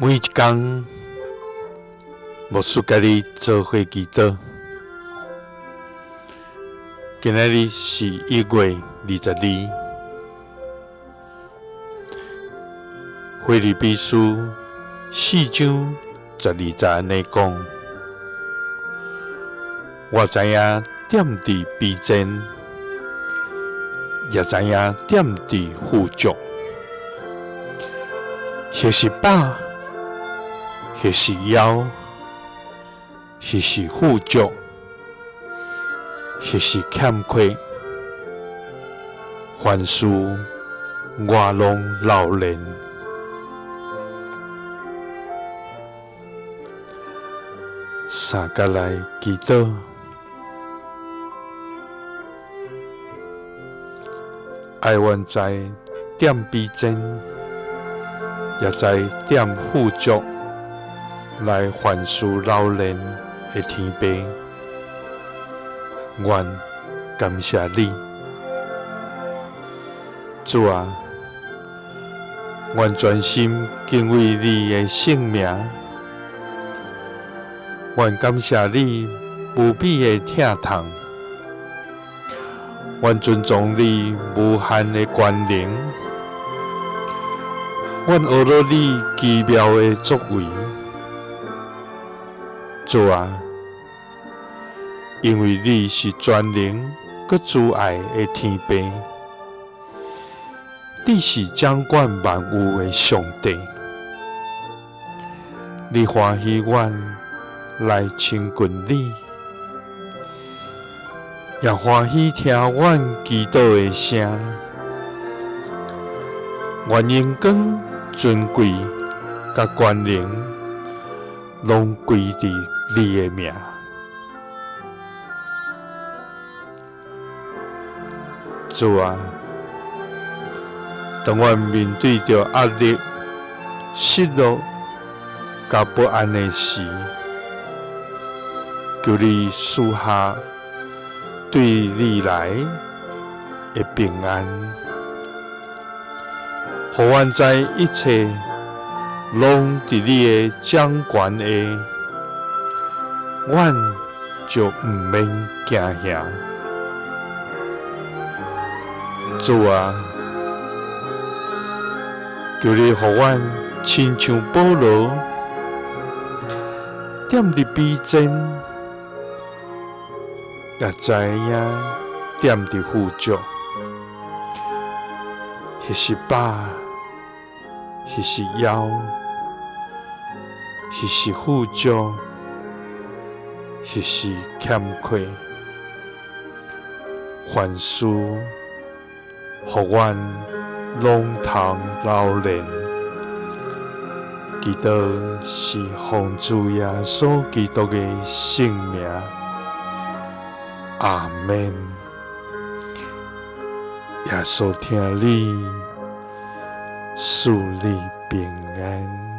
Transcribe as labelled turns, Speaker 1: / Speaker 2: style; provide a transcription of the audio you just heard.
Speaker 1: 每一工，牧師佮你做伙祈禱。今仔日是1月22，腓立比書4章12節按呢講：我知影踮佇卑賤，也知影踮佇富足，或是飽，或是枵，或是富足，或是欠缺，凡事我攏老練。三佮來祈禱，哀願在踮卑賤，也知踮富足，來凡事老練的天父，願感謝你，主啊，願全心敬畏你的聖名，願感謝你無比的疼痛，願尊重你無限的權能，願學了你奇妙的作為，主啊，因為你是全能閣慈愛的天父，你是掌管萬有的上帝，你歡喜阮來親近你，也歡喜聽阮祈禱的聲。願榮光、尊貴佮權能，攏歸佇你的名。主啊，當阮面對著壓力、失落佮不安的時，求你賜下對你來的平安，予阮知一切攏佇你的掌權下，阮就毋免驚嚇。主啊，求你予阮親像保羅，踮佇卑賤，也知影踮佇富足，或是飽，或是枵，或是富足，或是欠缺，凡事予阮攏通老練。祈禱是奉主耶穌基督的聖名，阿們。耶穌疼你，賜你平安。